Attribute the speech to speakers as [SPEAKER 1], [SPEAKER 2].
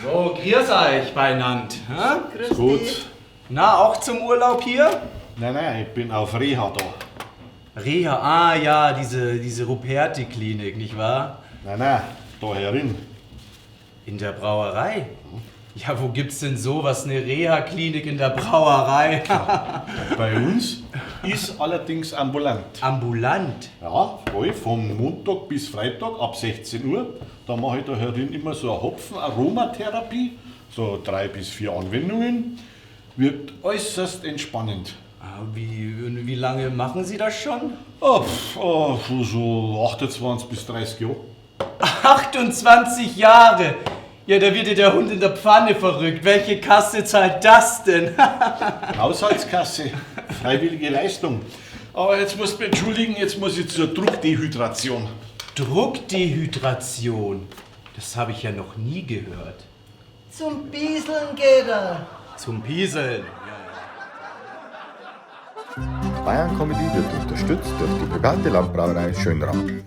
[SPEAKER 1] So, grüß euch beinand. Hä?
[SPEAKER 2] Grüß
[SPEAKER 3] Gut.
[SPEAKER 2] dich.
[SPEAKER 1] Na, auch zum Urlaub hier?
[SPEAKER 3] Nein, nein, ich bin auf Reha da.
[SPEAKER 1] Reha, ah ja, diese Ruperti-Klinik, nicht wahr?
[SPEAKER 3] Nein, nein, da herin.
[SPEAKER 1] In der Brauerei? Ja, wo gibt's denn sowas, eine Reha-Klinik in der Brauerei?
[SPEAKER 3] Bei uns ist allerdings ambulant.
[SPEAKER 1] Ambulant?
[SPEAKER 3] Ja, voll, von Montag bis Freitag ab 16 Uhr. Da mache ich da herin immer so eine Hopfen-Aromatherapie, so 3 bis 4 Anwendungen. Wirkt äußerst entspannend.
[SPEAKER 1] Ah, wie lange machen Sie das schon?
[SPEAKER 3] Oh, pf, oh, schon so 28 bis 30 Jahre.
[SPEAKER 1] 28 Jahre! Ja, da wird dir der Hund in der Pfanne verrückt. Welche Kasse zahlt das denn?
[SPEAKER 3] Haushaltskasse, freiwillige Leistung. Aber jetzt musst du mich entschuldigen, jetzt muss ich zur Druckdehydration.
[SPEAKER 1] Druckdehydration? Das habe ich ja noch nie gehört.
[SPEAKER 2] Zum Bieseln geht er.
[SPEAKER 1] Zum Pieseln.
[SPEAKER 4] Bayern Comedy wird unterstützt durch die private Landbrauerei Schönram.